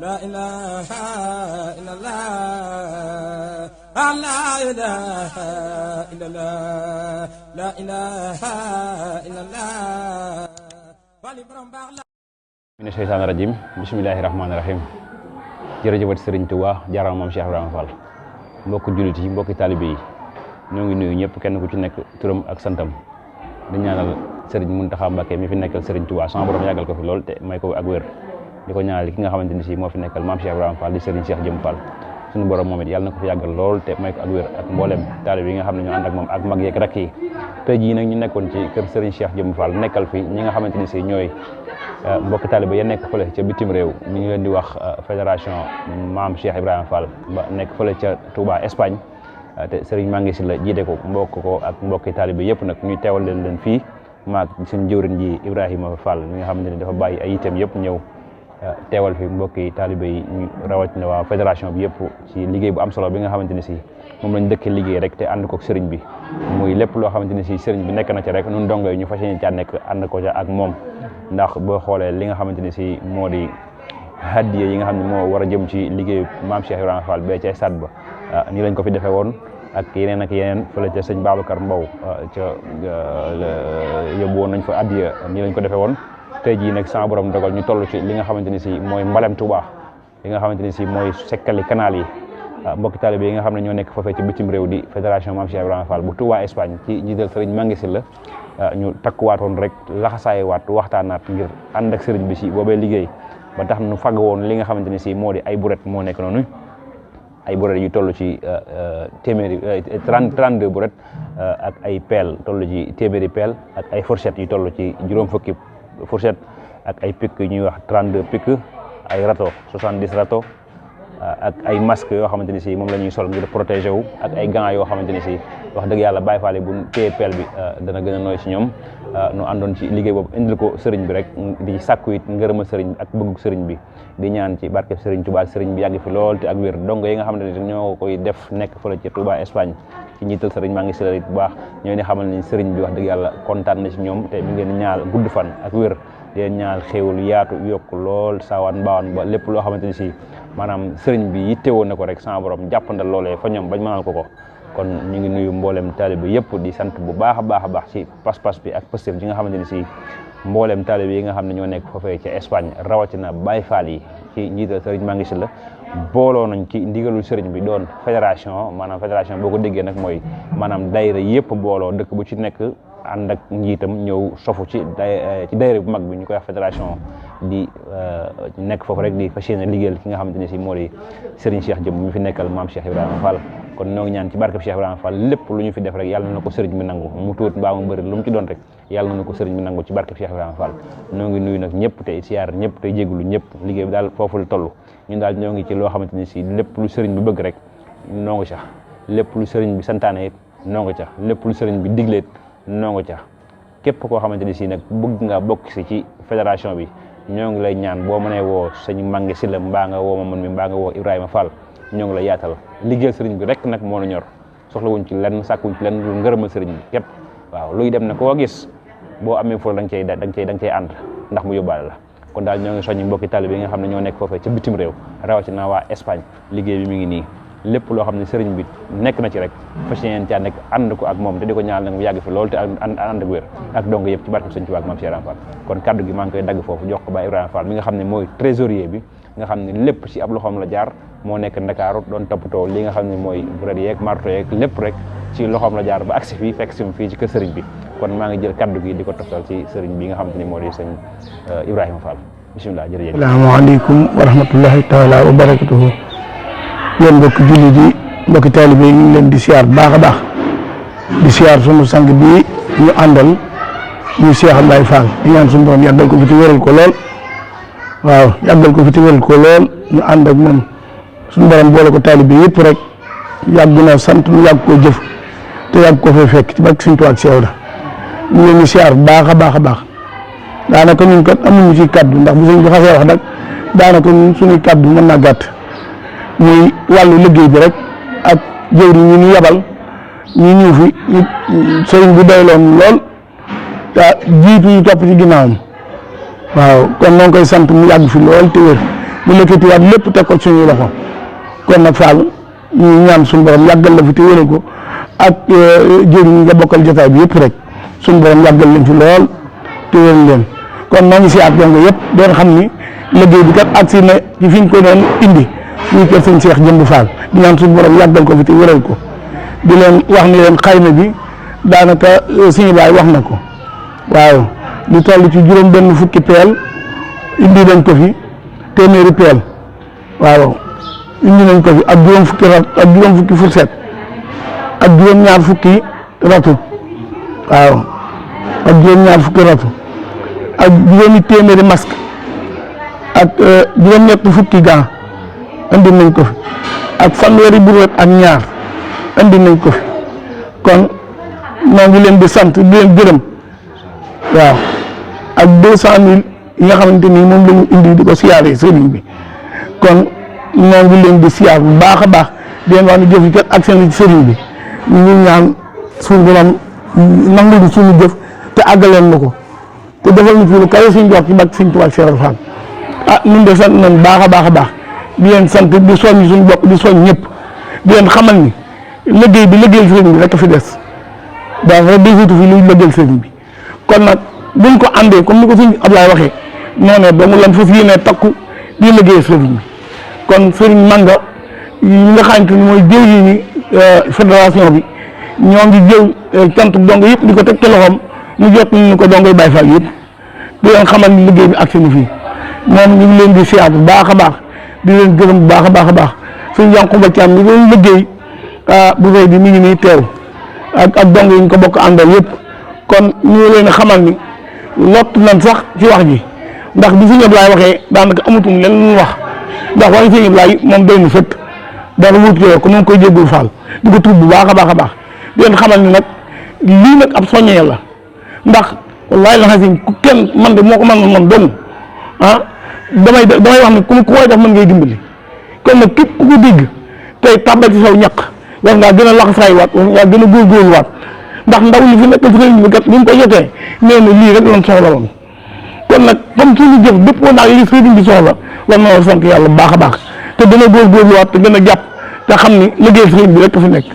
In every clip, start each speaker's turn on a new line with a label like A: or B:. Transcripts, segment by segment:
A: la ilaha illallah la ilaha illallah la ilaha illallah wali borom baax la
B: mina sheytaani rajim bismillaahi rahmaani rahim jërëjëfat Sëriñ Tuubaa jaaraama maam Cheikh Ibrahima Fall mbokki jullit yi mbokki taalibe yi ñoo ngi nuyu ñëpp kenn ku ci nekk turam ak santam di ñaanal Sëriñ Muntaxa Mbàkke mi fi nekkal Sëriñ Tuubaa sama borom yàggal ko fi lool te may ko ak wér di ko ñaanal ki nga xamante ni si moo fi nekkal maam Cheikh Ibrahima Fall di Sëriñ Cheikh Jëm Fall suñu borom moom it yàlla na ko fi yàggal lool te may ko ak wér ak mboolem taalibe yi nga xam ne ñoo ànd ak moom ak mag yeeg rakk yi tey jii nag ñu nekkoon ci kër Sëriñ Cheikh Jëm Fall nekkal fi ñi nga xamante ni si ñooy mbokki taalibe ya nekk fële ca bitim réew ñu ngi leen di wax fédération maam Cheikh Ibrahima Fall ba nekk fële ca Touba Espagne te Sëriñ Mangi Sylla jiite ko mbokk ko ak mbokki taalibe yëpp nag ñuy teewal leen fii maag suñu jëwriñ ji Ibrahima Fall mi nga xamante ne dafa bàyyi ay itam yëpp ñëw teewal fi mbokki taalibe yi ñu rawatina waa fédération bi yëpp ci liggéey bu am solo bi nga xamante ne si moom lañ dëkkee liggéey rek te ànd ko ak sëriñ bi muy lépp loo xamante ne si sëriñ bi nekk na ci rek nun dongo yi ñu fas yéene caa nekk ànd ko ca ak moom ndax boo xoolee li nga xamante ne si moo di hadiya yi nga xam ne moo war a jëm ci liggéeyu maam Cheikh Ibrahima Fall bee ca stade ba nii lañ ko fi defee woon ak yeneen fële ca sëñ Babacar Mbow ca yóbbu woon nañ fa hadiya nii lañ ko defee woon tey jii nag sama borom dogal ñu toll ci li nga xamante ni si mooy mbalem Touba li nga xamante ni si mooy sekkali canal yi mbokki taalibe yi nga xam ne ñoo nekk foofee ci bitim réew di fédération maam Cheikh Ibrahima Fall bu Touba Espagne ci njiital Sëriñ Mangi Sylla ñu takkuwaatoon rek laxasaay waat waxtaanaat ngir ànd ak sëriñ bi si boobee liggéey ba tax nu fagg woon li nga xamante ni si moo di ay buret moo nekk noonu ay buret yu toll ci téeméeri 32 buret ak ay peel toll ci téeméeri peel ak ay fourchette yu toll ci juróom fukki fourchette ak ay pic yu ñuy wax 32 pic ay râteau 70 râteau ak ay masque yoo xamante ni si moom la ñuy sol ngir protéger wu ak ay gants yoo xamante ni si wax dëgg yàlla Baay Faal bu téye peel bi dana gën a nooy si ñoom nu àndoon ci liggéey boobu indil ko sëriñ bi rek di sàkku it ngërëma sëriñ bi ak bëggu sëriñ bi di ñaan ci barkeb sëriñ Touba sëriñ bi yàgg fi lool te ak wér dong yi nga xamante ne ñoo koy def nekk fële ci Touba Espagne ci njiital sëriñ Mangi Sylla bu baax ñoo ni xamal ni sëriñ bi wax dëgg yàlla kontaan na ci ñoom te mi ngeen ñaal gudd fan ak wér di ñaal xéewul yaatu yokk lool saawaan baawaan ba lépp loo xamante ni si maanaam sëriñ bi yittewoo na ko rek sama borom jàppandal loolee fa ñoom bañ mënal ko kon ñu ngi nuyu mboolem taalibe yëpp di sant bu baax a baax ci pas-pas bi ak pëstef bi nga xamante ni si mboolem taalibe yi nga xam ne ñoo nekk foofee ca Espagne rawatina Baay Faal yi ci njiital sëriñ Mangi Sylla booloo nañ ci ndigalul sëriñ bi doon fédération maanaam fédération boo ko déggee nag mooy maanaam daayira yëpp booloo dëkk bu ci nekk ànd ak njiitam ñëw sofu ci daayira bu mag bi ñu koy wax fédération di nekk foofu rek di fas yéene liggéeyal ki nga xamante ne si moo di Serigne Cheikh Jëm mi fi nekkal maam Cheikh Ibrahima Fall kon ñoo ngi ñaan ci barkeb Cheikh Ibrahima Fall lépp lu ñu fi def rek yàlla na ko sëriñ bi nangu mu tuut mbaa mu bëri lu mu ci doon rek yàlla na ko sëriñ bi nangu ci barkeb Cheikh Ibrahima Fall ñoo ngi nuyu nag ñëpp tey siyaar ñëpp tey jégalu ñëpp liggéey bi daal foofu la toll ñun daal ñoo ngi ci loo xamante ni si lépp lu sëriñ bi bëgg rek noo ngi ca lépp lu sëriñ bi santaane it noo ngi ca lépp lu sëriñ bi digleet noo ngi ca képp koo xamante ni si nag bëgg nga bokk si ci fédération bi ñoo ngi lay ñaan boo mënee woo sëñ Mangi Sylla mbaa nga woo ma man mi mbaa nga woo Ibrahima Fall ñoo ngi lay yaatal liggéeyal sëriñ bi rek nag moo na ñor soxlawuñ ci lenn sàkkuñ ci lenn lu ngërëmal sëriñ bi képp waaw luy dem ne koo gis boo amee foofu da nga cay ànd ndax mu yóbbaale la kon daal ñoo ngi soññi mbokki taalibe yi nga xam ne ñoo nekk foofee ca bitim réew rawatina waa Espagne liggéey bi mi ngi nii lépp loo xam ne sëriñ bi nekk na ci rek fas yéene caa nekk ànd ko ak moom te di ko ñaanal nag mu yàgg fi loolu te ànd ak wér ak dong yëpp ci barke sëñ Tuubaa ak maam Cheikh Ibrahima Fall kon kaddu gi maa ngi koy dagg foofu jox ko ba Ibrahima Fall mi nga xam ne mooy trésorier bi nga xam ne lépp ci ab loxoom la jaar moo nekk Ndakaaru doon toppatoo li nga xam ne mooy buret yeeg marto yeeg lépp rek ci loxoom la jaar ba agsi fii fekk si fii ci kër sëriñ bi kon maa ngi jël kaddu gi di ko toftal ci sëriñ bi nga xam ne moo di sëñ Ibrahima Fall bisimilah jërëjëf.
C: asalaamaaleykum wa rahmatullahi taala wa barakatuhu yéen mbokki jullit yi mbokki taalibe yi ñu ngi leen di siyaar baax a baax di siyaar sunu sang bii ñu àndal ñu Cheikh Abdoulaye Fall di ñaan suñu borom yàggal ko fi te wéral ko lool waaw yàggal ko fi te wéral ko lool ñu ànd ak moom suñu borom boole ko taalibe yëpp rek yàgg na sant ñu yàgg koo jëf te yàgg ko fee fekk ci barke Sëñ Tuubaa ak Seex Ibra ñu leen di siyaar baax a baax a baax daanaka ñun kat amuñu ci kaddu ndax bu sëñ bi xasee wax nag daanaka ñun suñuy kaddu mën naa gàtt muy wàllu liggéey bi rek ak jëwriñ ñi ñu yabal ñu ñëw fi sëriñ bi doyloon lool te jiitu ñu topp ci ginnaawam waaw kon noo ngi koy sant mu yàgg fi lool te wér bu lëkkatiwaat lépp teg ko suñuy loxo kon nag Fall ñu ñaan suñu borom yàggal la fi te wéral ko ak jëriñ nga bokkal jotaay bi yëpp rek suñu borom yàggal leen fi lool te wéral leen kon noo ngi si at dongo yëpp doon xam ni liggéey bi kat agsi na ci fi ñu ko doon indi muy kër sëñ Cheikh Jëmb Fall di ñaan suñu borom yàggal ko fi te wéral ko di leen wax ni leen xayma bi daanaka suñu baay wax na ko waaw lu toll ci juróom benn fukki peel indi nañ ko fi téeméeri peel waaw indi nañ ko fi ak juróom fukki rat ak juróom fukki fourchette ak juróom ñaar fukki ratu waaw ak juróom ñaar fukki ratu ak juróomi téeméeri masque ak juróom ñett fukki gant indi nañ ko fi ak fanweeri bureet ak ñaar indi nañ ko fi kon noo ngi leen di sant di leen gërëm waaw ak 200 000 yi nga xamante ni moom la ñu indi di ko siyaaree sëriñ bi kon noo ngi leen di siyaar bu baax a baax di leen wax ne jëf yi kat ak seen ci sëriñ bi ñu ngi ñaan suñu borom nangu suñu jëf te àggaleen na ko te defal ñu fi lu kawe suñu jox ci bàq suñu tubaab Cheikh Fall ñun de sant nañ baax a baax a baax di leen sant di soññ suñu bopp di soññ ñëpp di leen xamal ni liggéey bi liggéeyal sëriñ bi rek a fi des dafa defutu fi luy liggéeyal sëriñ bi kon nag buñ ko àndee comme ni ko sëriñ Ablaye waxee noonu doomu lan fas yéenee takku di liggéeyal sëriñ bi kon sëriñ Manga ñi nga xamante ni mooy jëw yi ni fédération bi ñoo ngi jëw cant dong yëpp di ko teg ci loxoom mu jot ñu ko dongoy Baye Fall yëpp di leen xamal ni liggéey bi agsi na fii moom ñu ngi leen di siyaat bu baax a baax di leen gërëm bu baax a baax a baax suñu Yankuba Thiam mi doon liggéey bu fay di mi ngi nii teew ak dong yi ñu ko bokk àndal yëpp kon ñu ngi leen a xamal ni lott nañ sax ci wax ji ndax bi sëñ Ablaye waxee daanaka amatum leen lu wax ndax waxi sëñ Ablaye moom doy na sëtt dara wut ko ko noonu koy jéggul Fall di ko tuub bu baax a baax a baax di leen xamal ni nag lii nag ab soññee la ndax wallaahi la xasim ku kenn man de moo ko man dong damay wax ne ku koy def mën ngay dimbali kon nag képp ku ko dégg tey tàmbal ci saw ñaq war ngaa gën a laxasaay waat war ngaa gën a góorgóorlu waat ndax ndaw li fi nekk sëriñ bi kat li mu ko jotee nee na lii rek lañ soxla woon kon nag comme suñu jëf bépp woon naa li sëriñ bi soxla war na war sant yàlla bu baax a baax te gën a góorgóorlu waat te gën a jàpp te xam ni liggéey sëriñ bi rek fi nekk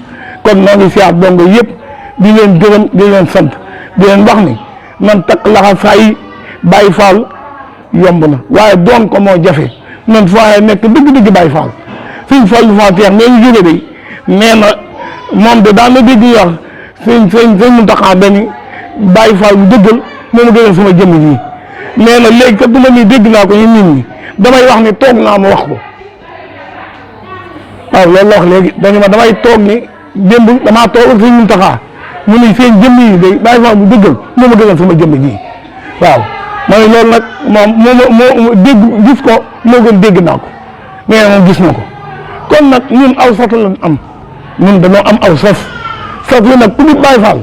C: kon noo ngi siyaat dongo yëpp di leen gërëm di leen sant di leen wax ni man takk laxasaay Baye Fall yomb na waaye doon ko moo jafe man faa nekk dëgg-dëgg Baye Fall suñ Fall Fall teex mais ñu jóge de nee na moom de daan na dégg ñu wax sëñ Muntaxa benn Baye Fall bu dëggal moom a gënal sama jëmm ji nee na léegi kat du ma nii dégg naa ko ñu nit ñi damay wax ni toog naa ma wax ko waaw loolu la wax léegi dañu ma damay toog ni démb damaa toog ak sëñ Muntaxa mu ni seen jëmm yi de Baye Fall bu dëggal moom a gënal sama jëmm ji waaw ma ne loolu nag moom moo dégg gis ko moo gën dégg naa ko nee na moom gis na ko kon nag ñun aw sas lañ am ñun dañoo am aw sas yi nag ku di Baye Fall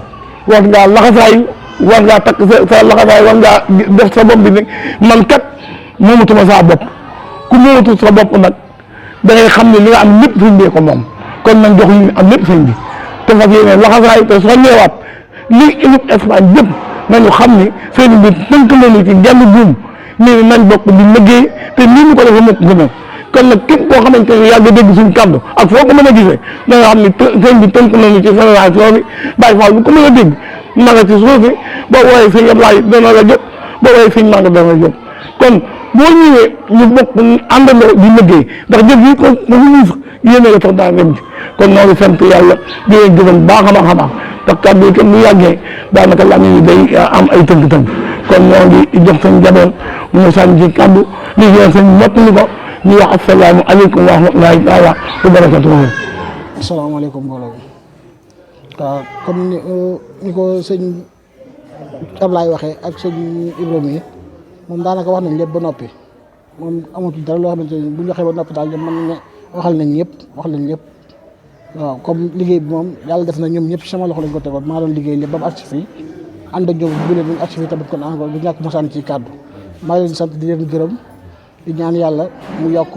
C: war ngaa laxasaay war ngaa takk sa laxasaay war ngaa def sa bopp bi nag man kat moomatuma saa bopp ku moomatu sa bopp nag da ngay xam ne li nga am lépp sëñ bi ko moom kon nag jox li am lépp sëñ bi te fas yéene laxasaay te soo ñëwaat li équipe Espagne yëpp nañu xam ni sëñ bi tënk nañu ci genn buum nii nañ bokk di liggéey te nii ñu ko defee mokk gën a kon nag képp koo xamante ne yàgg dégg suñu kàddu ak foo ko mën a gisee da nga xam ni sëñ bi tënk nañu ci fédération bi Baye Fall bu ko mën a dégg na nga ci suufi boo woowee sëñ Ablaye dana la jóg boo woowee sëñ Manga dana la jóg kon boo ñëwee ñu bokk àndandoo di liggéey ndax jëf yi ko mu ñu yéene la tax daa dem ci kon noo ngi sant yàlla di leen gërëm baax a baax a baax ndax kàddu yi kenn bu yàggee daanaka laa ñu day am ay tënk-tënk kon ñoo ngi jox seen jaboon mu ngi sànni ci kàddu li ngeen seen mottali ko ñu wax asalaamaaleykum wa rahmatulahi taala wa barakatuhu.
D: asalaamaaleykum mbooloo mi waaw comme ni ko sëñ Ablaye waxee ak sëñ Ibrahima yi moom daanaka wax nañ lépp ba noppi moom amatul dara loo xamante ni bu ñu waxee ba noppi daal mën nañ ne waxal nañ ñëpp wax nañ lépp waaw comme liggéey bi moom yàlla def na ñoom ñëpp sama loxo lañ ko tegoon maa doon liggéey lépp ba mu agsi fii ànd ak ñoom bu leen agsi fii tamit kon encore du ñàkk mosaan ci kàddu maa leen sant di leen gërëm di ñaan yàlla mu yokk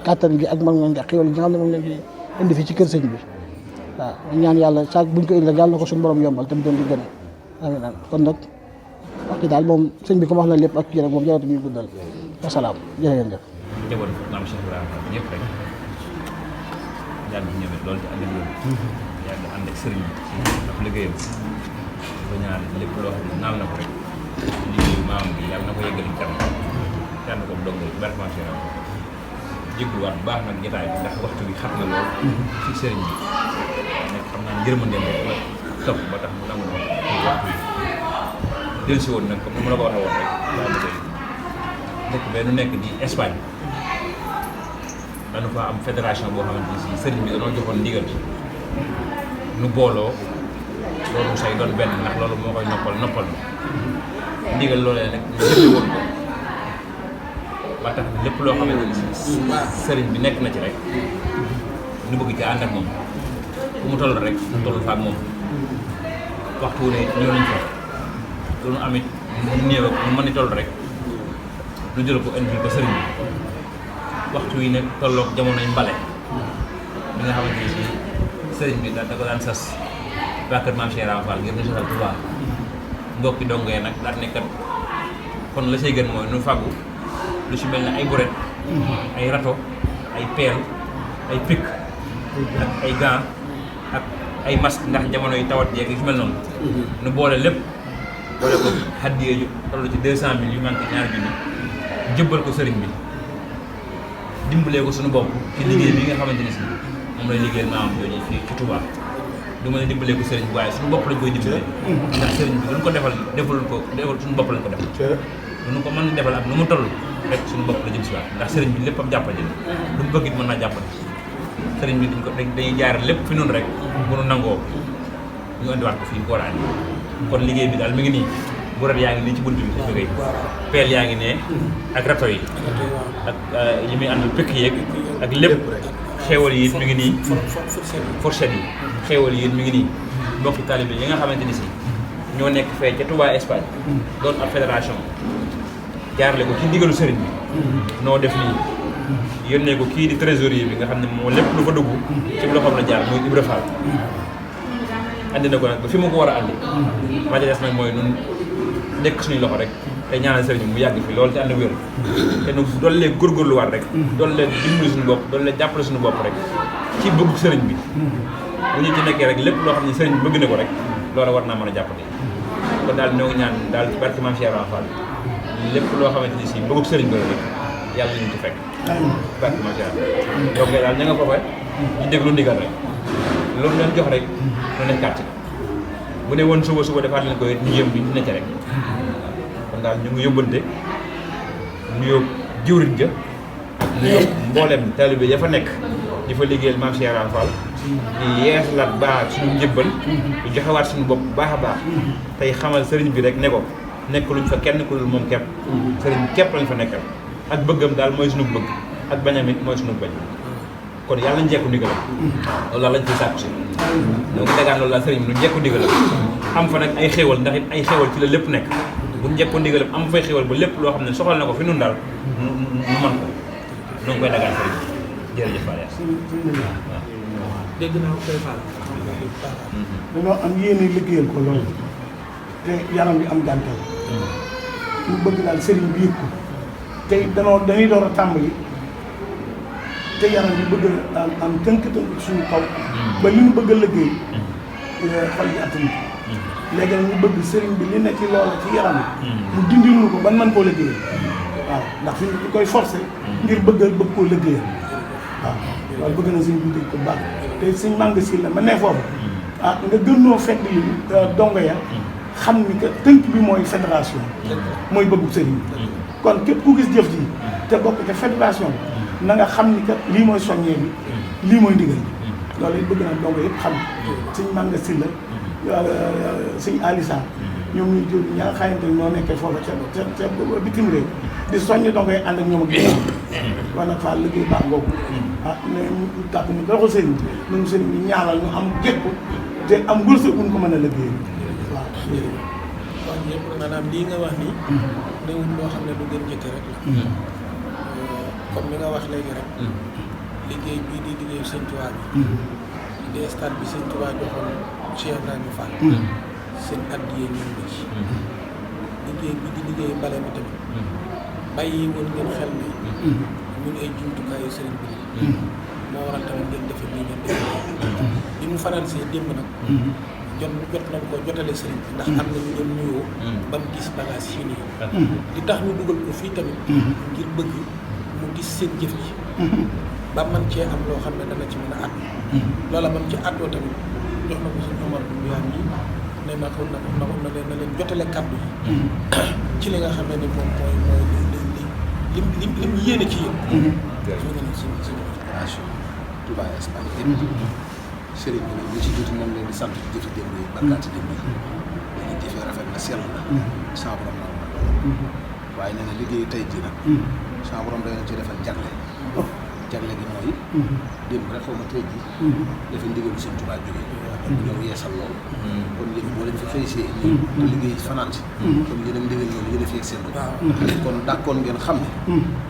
D: kàttan gi ak man nga xéwal gi nga xam ne moom lañ fi indi fii ci kër sëñ bi waaw ñaan yàlla saak buñ ko indi rek yàlla na ko suñu borom yombal tam doon di gën a amiin kon nag wax ci daal moom sëñ bi comme wax na lépp ak kii rek moom jaratu ñuy guddal wasalaam jërë ngeen jëf
B: njaboot maam Cheikh Ibrahima Fall ñëpp rek yàgg ñëw loolu ci ànd ak loolu yàgg ànd ak sëriñ bi ak liggéeyam ba ñaan lépp loo xam ne naal na ko rek liggéeyu maam bi yàlla na ko yeggali kanam yàlla na ko dong barke maam Cheikh Ibrahima jégluwaat bu baax nag jotaay bi ndax waxtu bi xat na lool ci sëriñ bi nag xam naa njërmandeem rek la topp ba tax mu nangu na waxtu bi del si woon nag comme ni ma la ko waxee woon rek daa bëgg dëkk bee nu nekk di Espagne dañu fa am fédération boo xamante ni si sëriñ bi dañoo joxoon ndigal nu booloo loolu say doon benn ndax loolu moo koy noppal ndigal loolee nag ñu jëfe woon ko ba tax lépp loo xamante ni si sëriñ bi nekk na ci rek nu bëgg ci ànd ak moom fu mu toll rek mu toll fa ak moom waxtu wu ne ñëw nañ fa lu nu amit mu néew ak mu mën a toll rek nu jël ko indi ko sëriñ bi waxtu yi nag tolloog jamonoy mbale bi nga xamante ni si sëriñ bi da ko daan sas waa kër maam Cheikh Ibrahima Fall ngir ñu sosal Touba mbokki dongee nag daal nekkat kon la say gën mooy nu fàggu lu si mel ne ay buret ay rato ay peel ay pic ak ay gants ak ay masque ndax jamono yi tawat jeeg yu si mel noonu nu boole lépp boole ko xaddiyee ju toll ci 200 000 yu manqué ñaari junni jëbbal ko sëriñ bi dimbalee ko suñu bopp ci liggéey bi nga xamante ni si moom lay liggéeyal maam jooju fii ci Touba du mën a dimbalee ko sëriñ bi waaye suñu bopp lañ koy dimbalee ndax sëriñ bi luñ ko defal suñu bopp lañ ko defal lu ko mën defal ak nu mu toll rek suñu bopp la jëm si waat ndax sëriñ bi lépp am jàppale lu mu bëgg it mën naa jàppale sëriñ bi dañuy jaar lépp fi noonu rek bu nu nangoo ñu indiwaat ko fii ko war a andi kon liggéey bi daal mi ngi nii buret yaa ngi nii ci bunt bi jógee peel yaa ngi ne ak rato yi ak yi muy àndal pëkk yeeg ak lépp xéewal yi it mi ngi nii fourchette yi xéewal yi it mi ngi nii mbokki talibé yi nga xamante ni si ñoo nekk fee ca Touba Espagne doon ab fédération jaarale ko ci ndigalu sëriñ bi noo def nii yónnee ko kii di trésorier bi nga xam ne moo lépp lu fa dugg ci loxoom la jaar muy Ibra Fall andi na ko nag ba fi mu ko war a andi ma des nag mooy nun nekk suñuy loxo rek te ñaanal sëriñ bi mu yàgg fi loolu te ànd wér te nu doolu lee góorgóorluwaat rek doolu lee dimbali suñu bopp doolu lee jàppale suñu bopp rek ci bëgg sëriñ bi bu ñu ci nekkee rek lépp loo xam ne sëriñ bi bëgg na ko rek loolu war naa mën a jàppale kon daal ñoo ngi ñaan daal ci barke Maam Cheikh Ibrahima Fall lépp loo xamante ni si bëggu sëriñ bi rek yàlla nañu ci fekk barke Maam Cheikh Ibrahima donc daal ña nga foofa ñu déglu ndigal rek loolu leen jox rek lu nekkaat ci bu ne woon suba defaat leen ko ñu yëm bi dina ca rek kon daal ñu ngi yóbbante nuyoo jiwrit ja nuyoo mboolem taalibe ya fa nekk di fa liggéeyal Maam Cheikh Ibrahima Fall di yeesalaat baax suñu njëbbal di joxewaat suñu bopp baax a baax tey xamal sëriñ bi rek ne ko nekk luñ fa kenn ku dul moom képp sëriñ képp lañ fa nekkal ak bëggam daal mooy suñu bëgg ak bañam it mooy suñu bañ kon yàlla ñu jekku ndigalam loolu daal lañ ciy sàkku si donc dagaan loolu daal sëriñ bi nu jekku ndigalam am fa nag ay xéewal ndax it ay xéewal ci la lépp nekk bu ñu jekku ndigalam am fay xéewal ba lépp loo xam ne soxal na ko fi nun daal nu mën ko donc koy dagaan sëriñ bi jërëjëf Fall waaw
A: dégg naa ko koy Fall
C: dañoo am yéene liggéeyal ko loolu te yaram bi am gàntal ñu bëgg daal sëriñ bi yëg ko te dañuy door a tàmbali te yaram bi bëgg am tënk-tënk suñu kaw ba li ñu bëgg a liggéey xol bi attanu léegi nag ñu bëgg sëriñ bi li ne ci loola ci yaram bi mu dindil ñu ko ban mën koo liggéey waaw ndax fi ñu koy forcé ngir bëgg koo liggéeyal waaw loolu bëgg na sëriñ bi dégg ko baax te suñ màng si la ma ne foofu nga gën noo fekk li dongo ya xam ni que tënk bi mooy fédération mooy bëggu sëriñ bi kon képp ku gis jëf ji te bokk ca fédération bi na nga xam ni que lii mooy soññee bi lii mooy ndigal bi loolu it bëgg naa dongo yëpp xam suñ màng si la suñ alisa ñoom ñuy jur ñaa xayante ñoo nekkee foofu ca bitim réew di soññ dongo yi ànd ak ñoom ak ginnaaw war nag Fall liggéey baax ngoogu ne ñu tàpp ñu doxal sëriñ bi ñun sëriñ bi ñaanal ñu am jekku te am wërsëg buñ ko mën a liggéey waaw
A: wax yëpp maanaam lii nga wax nii newul loo xam ne lu gën njëkk rek la comme li nga wax léegi rek liggéey bii di liggéeyu Sëñ Tuubaa bi di stade bi Sëñ Tuubaa joxoon Cheikh Ibrahima Fall seen addiyee ñëw na ci liggéey bi di liggéeyu mbale mi tamit bàyyi woon ngeen xel ne ñun ay jumtukaayu sëriñ bi moo waral tamit ngeen defee nii ngeen defee bi mu fanaan see démb nag jot nañ ko jotale sëriñ bi ndax am na ñu doon nuyoo ba mu gis bagage yi nii li tax ñu dugal ko fii tamit ngir bëgg mu gis seen jëf ji ba man cee am loo xam ne dana ci mën a àddu loola ba mu ci àddoo tamit jox na ko suñu Omar bu Mbiyaam yi ne na leen jotale kàddu yi ci li nga xam ne ni moom mooy lim yéene ci yéen su nga ne suñu
E: opération Touba Espagne yëpp sëriñ bi nag li ci juuti moom leen di sant jëfi démb yi barkaati démb yi dañuy jëfee rafet na sell na sa borom na waaye nee na liggéey tey ji nag sa borom da leen ci defal jagle gi mooy démb rek xaw ma tey ji dafa ndigalu sëñ Touba jóge ñëw yeesal loolu kon yéen boo leen fi xëy see nii te liggéey fanaan si kon yéen ak ndigal loolu yéen a fi ak seen bopp kon d'accord ngeen xam ne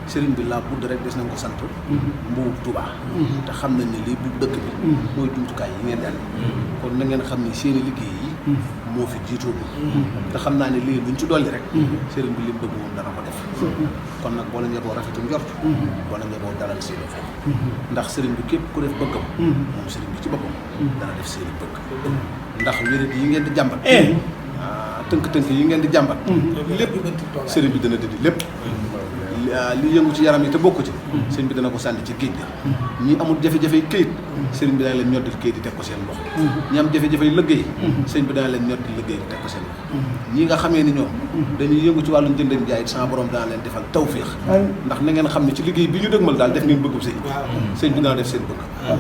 E: sëriñ bi laa budd rek des nañ ko sant mbuub Touba te xam nañ ne lii bu dëkk bi mooy jumtukaay yi ngeen daan kon na ngeen xam ne seeni liggéey yi moo fi jiitoo bi te xam naa ne lii luñ ci dolli rek sëriñ bi lim bëgg moom dana ko def kon nag boo la njaboo rafetu njort boo la njaboo dalal seeni xel ndax sëriñ bi képp ku def bëggam moom sëriñ bi ci boppam dana def seeni bëgg ndax wérit yi ngeen di jàmbat tënk-tënk yi ngeen di jàmbat lépp sëriñ bi dana dindi lépp li yëngu ci yaram yi te bokku ci sëriñ bi dana ko sànni ci géej gi ñi amul jafe-jafe këyit sëriñ bi dana leen ñoddil këyit di teg ko seen loxo ñi am jafe-jafe liggéey sëriñ bi dana leen ñoddil liggéey di teg ko seen loxo ñi nga xamee ni ñoom dañuy yëngu ci wàllu njënd ak jaay sama borom dana leen defal tawféex ndax na ngeen xam ne ci liggéey bi ñu dëgmal daal def ngeen bëggub sëriñ bi dana def seen bëgg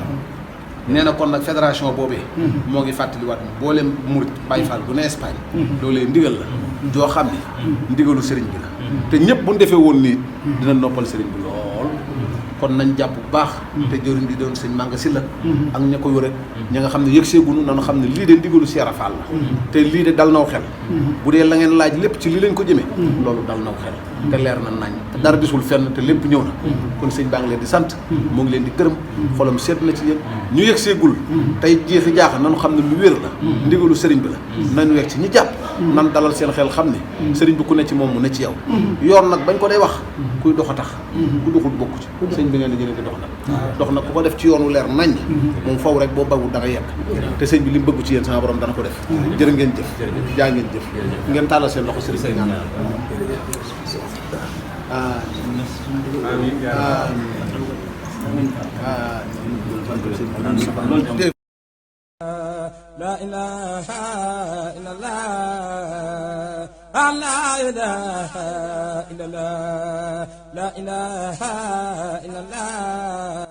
E: nee na kon nag fédération boobee moo ngi fàttaliwaat booleem murit Baye Fall bu ne Espagne loolee ndigal la joo xam ne ndigalu sëriñ bi la te ñëpp bu ñu defee woon nii dina noppal sëriñ bi lool kon nañ jàpp bu baax te jëriñ di doon sëñ Manga Sylla ak ña ko yore ña nga xam ne yëg seegunu nanu xam ne lii de ndigalu Cheikh Fall la te lii de dal naw xel bu dee la ngeen laaj lépp ci lii lañ ko jëmee loolu dal naw xel te leer na nañ te dara disul fenn te lépp ñëw na kon sëñ baa ngi leen di sant moo ngi leen di gërëm xolam seet na ci yéen ñu yëg seegul tey jeexi jaaxa nanu xam ne lu wér la ndigalu sëriñ bi la nañu yegg ci ñi jàpp nan dalal seen xel xam ne sëriñ bi ku ne ci moom mu ne ci yow yoon nag bañ ko day wax kuy dox a tax ku doxul bokku ci sëñ bi ngeen di jëlee di dox nag ku ko def ci yoonu leer nañ moom faw rek boo bawul da nga yegg te sëñ bi li mu bëgg ci yéen sama borom dana ko def jërë ngeen jëf jaa ngeen jëf ngeen tàllal seen loxo sëriñ bi ñaan
F: la ilaha illallah la ilaha illallah la ilaha illallah